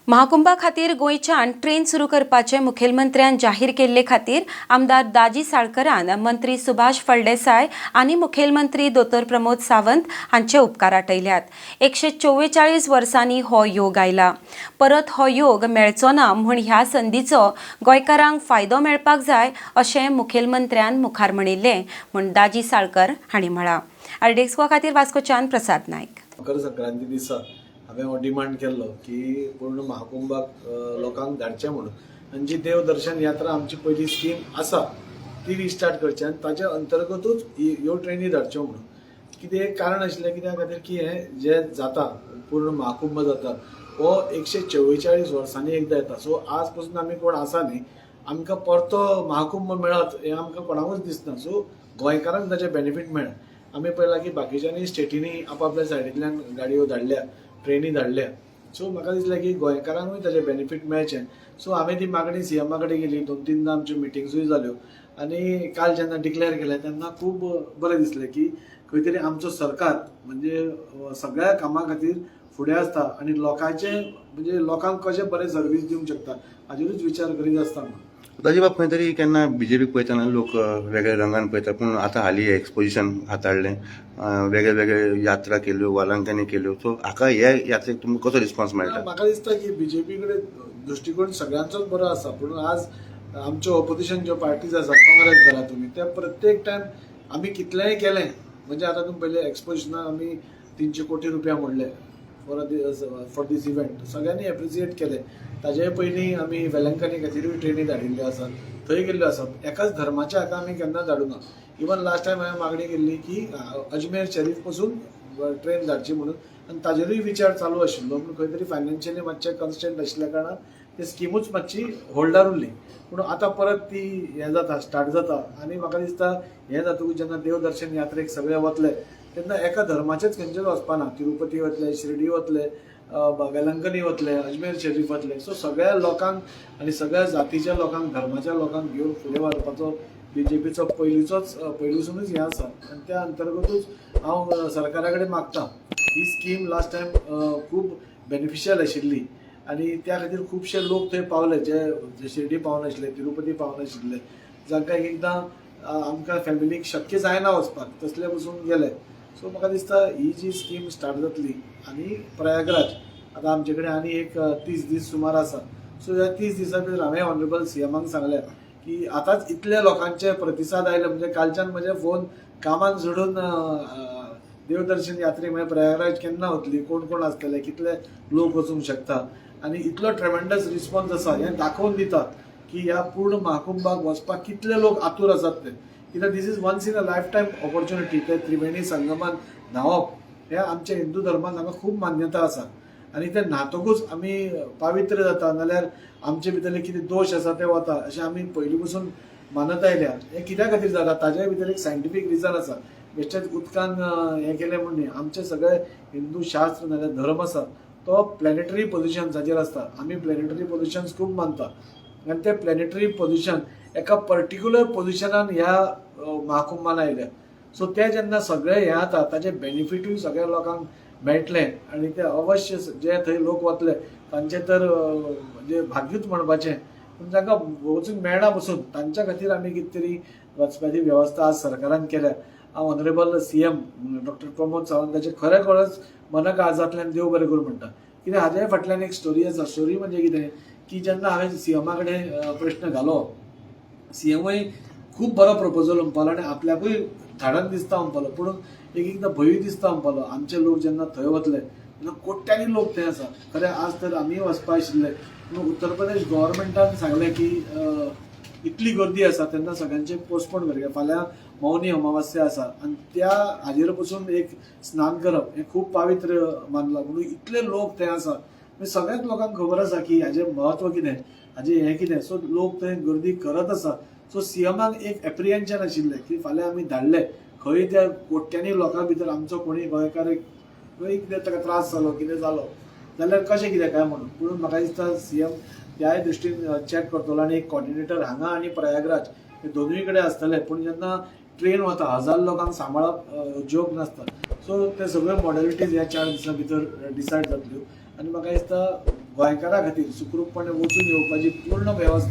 महाकुंभा खातीर गोंयच्यान ट्रेन सुरू करपाचें मुखेलमंत्र्यान जाहीर केल्ले खातीर आमदार दाजी साळकरान मंत्री सुभाष फळदेसाय आनी मुखेलमंत्री दोतोर प्रमोद सावंत हांचे उपकार आटयल्यात. 144 वर्सांनी हो योग आयला, परत हो योग मेळचो ना, म्हूण ह्या संदीचो गोंयकारांक फायदो मेळपाक जाय अशें मुखेलमंत्र्यान मुखार म्हणिल्लें म्हूण दाजी साळकर हांणी म्हळां. आरडीएक्स खातीर वास्कोच्यान प्रसाद नायक. मकर संक्रांती दिसा हांवें हो डिमांड केल्लो की पूर्ण महाकुंभाक लोकांक धाडचें म्हणून आनी जी देव दर्शन यात्रा आमची पयली स्कीम आसा ती रिस्टार्ट करची आनी ताच्या अंतर्गतूच ह्यो ट्रेनी धाडच्यो म्हणून. कितें एक कारण आशिल्लें, कित्या खातीर की हें जें जाता, पूर्ण महाकुंभ जाता, हो 144 वर्सांनी एकदां येता. सो आज पसून आमी कोण आसा न्ही, आमकां परतो महाकुंभ मेळत हें आमकां कोणाकूच दिसना. सो गोंयकारांक ताचें बेनिफीट मेळ्ळें. आमी पळयलां की बाकीच्यांनी स्टेटींनी आपापल्या सायडींतल्यान गाडयो धाडल्या, ट्रेनी धाडल्या. सो म्हाका दिसलें की गोंयकारांकूय ताचें बेनिफीट मेळचें. सो हांवें ती मागणी सीएमा कडेन केली. दोन तिनदां आमच्यो मिटिंग्सूय जाल्यो आनी काल जेन्ना डिक्लेअर केलें तेन्ना खूब बरें दिसलें की खंय तरी आमचो सरकार म्हणजे सगळ्या कामां खातीर फुडें आसता आनी लोकांचे, म्हणजे लोकांक कशें बरें सर्वीस दिवंक शकता हाजेरूच विचार करीत आसता म्हणून. दाजीबाब, खंय तरी केन्ना बीजेपीक पळयतना लोक वेगळ्या रंगान पळयता, पूण आतां हालीं एक्सपोजिशन हाताळ्ळें, वेगळे वेगळे यात्रा केल्यो, वालांकांनी केल्यो, सो हाका ह्या यात्रेक तुमकां कसो रिस्पॉन्स मेळटा? म्हाका दिसता की बीजेपी कडेन दृश्टिकोन सगळ्यांचोच बरो आसा, पूण आज आमच्यो ऑपोजिशन ज्यो पार्टीज आसा, काँग्रेस धरा तुमी, ते प्रत्येक टायम आमी कितलेंय केलें, म्हणजे आतां तुमी पयलें एक्सपोजिशनाक आमी 300 कोटी रुपया म्हणले फॉर दीस इव्हेंट, सगळ्यांनी एप्रिसिएट केलें. ताजे पयलीं आमी वेलंकनी खातीरूय ट्रेनी धाडिल्ल्यो आसात, थंय गेल्ल्यो आसा. एकाच धर्माच्या हाका आमी केन्ना धाडूना. इवन लास्ट टायम हांवें मागणी केल्ली की अजमेर शरीफ पसून ट्रेन धाडची म्हणून आनी ताजेरूय विचार चालू आशिल्लो, पूण खंय तरी फायनान्शियली मातशें कन्स्टंट आशिल्ल्या कारणान ती स्किमूच मातशी होल्डार उरली. पूण आतां परत ती हें जाता, स्टार्ट जाता आनी म्हाका दिसता हें जातकूच जेन्ना देवदर्शन यात्रेक सगळे वतले तेन्ना एका धर्माचेच खंयचेच वचपाना. तिरुपती वतले, शिर्डी वतले, वेलंकनी वतले, अजमेर शरीफ वतले. सो सगळ्या लोकांक आनी सगळ्या जातीच्या लोकांक, धर्माच्या लोकांक घेवन फुडें व्हरपाचो बीजेपीचो पयलींचोच पयलींसुनूच हें आसा आनी त्या अंतर्गतूच हांव सरकारा कडेन मागता. ही स्कीम लास्ट टायम खूब बेनिफिशियल आशिल्ली आनी त्या खातीर खुबशे लोक थंय पावले जे जे शिर्डी पावनाशिल्ले, तिरुपती पावनाशिल्ले, जांकां एक एकदां आमकां फॅमिलीक शक्य जायना वचपाक, तसले पसून गेले. सो म्हाका दिसता ही जी स्कीम स्टार्ट जातली आनी प्रयागराज आतां आमचे कडेन आनी एक 30 दीस सुमार आसा. सो ह्या 30 दिसां भितर हांवें ऑनरेबल सीएमाक सांगलें की आतांच इतले लोकांचे प्रतिसाद आयले, म्हणजे कालच्यान म्हजे फोन कामान सोडून अ, अ, देवदर्शन यात्रे म्हणजे प्रयागराज केन्ना वतली, कोण कोण आसतले, कितले लोक वचूंक शकता आनी इतलो ट्रेमेंडस रिस्पॉन्स आसा, हें दाखोवन दिता की ह्या पूर्ण महाकुंभाक वचपाक कितले लोक आतूर आसात ते. कित्याक this is once in a life time opportunity. ते त्रिवेणी संगमान न्हांवप हें आमच्या हिंदू धर्मान हांगा खूब मान्यता आसा आनी ते न्हातकूच आमी पावित्र्य जाता, नाल्यार आमचे भितरले कितें दोश आसा ते वता अशें आमी पयलीं पसून मानत आयल्या. हें कित्या खातीर जाता ताज्या भितर एक सायंटिफीक रिजन आसा. बेश्टेच उदकान हें केलें म्हूण न्ही. आमचे सगळे हिंदू शास्त्र नाल्यार धर्म आसा तो प्लॅनेटरी पोझिशन्साचेर आसता. आमी प्लॅनेटरी पोझिशन्स खूब मानता आनी ते प्लॅनेटरी पोझिशन एका पर्टिक्युलर पोझिशनान ह्या महाकुंभान आयल्या. सो ते जेन्ना सगळे हें जाता ताचे बेनिफिटूय सगळ्या लोकांक मेळटलें आनी ते अवश्य जे थंय लोक वतले तांचे तर म्हणजे भाग्यूच म्हणपाचें. पूण तांकां वचूंक मेळना पसून, तांच्या खातीर आमी कितें तरी वचपाची वेवस्था आज सरकारान केल्या. हांव ऑनरेबल सीएम डॉक्टर प्रमोद सावंताचे खरें खरेंच मना काळजांतल्यान देव बरें करूं म्हणटा. कित्याक हाज्या फाटल्यान एक स्टोरी आसा. स्टोरी म्हणजे कितें की जेन्ना हांवें सीएमा कडेन प्रश्न घालो, सीएमूय खूब बरो प्रपोजल म्हणपालो आनी आपल्याकूय धाडन दिसता म्हणपालो, पूण एक एकदां भंयूय दिसता म्हणपालो. आमचे लोक जेन्ना थंय वतले तेन्ना कोट्यांनी लोक थंय आसा. खरें आज तर आमीय वचपा आशिल्ले, पूण उत्तर प्रदेश गव्हर्मेंटान सांगलें की इतली गर्दी आसा तेन्ना सगळ्यांचें पोस्टपोन करया. फाल्यां मौनी अमावास्या आसा आनी त्या हाजेर पसून एक स्नान करप हें खूब पावित्र्य मानलां, म्हणून इतले लोक थंय आसा. म्हणजे सगळ्याच लोकांक खबर आसा की हाजें म्हत्व कितें, हाजें हें कितें. सो लोक थंय गर्दी करत आसा. सो सीएमाक एक एप्रिहेन्शन आशिल्लें की फाल्यां आमी धाडले खंय त्या कोट्यांनी लोकां भितर आमचो कोणूय गोंयकार एक खंय कितें ताका त्रास जालो, कितें जालो जाल्यार कशें कितें काय म्हणून. पूण म्हाका दिसता सीएम त्याय दृश्टीन चॅक करतलो आनी एक कॉर्डिनेटर हांगा आनी प्रयागराज हे दोनूय कडेन आसतले. पूण जेन्ना ट्रेन वता, हजार लोकांक सांबाळप जोक नासता. सो ते सगळे मॉडलिटीज ह्या 4 दिसां भितर डिसायड जातल्यो. आनी म्हाका दिसता गोंयकारां खातीर सुखरूपपणे वचून येवपाची पूर्ण वेवस्था.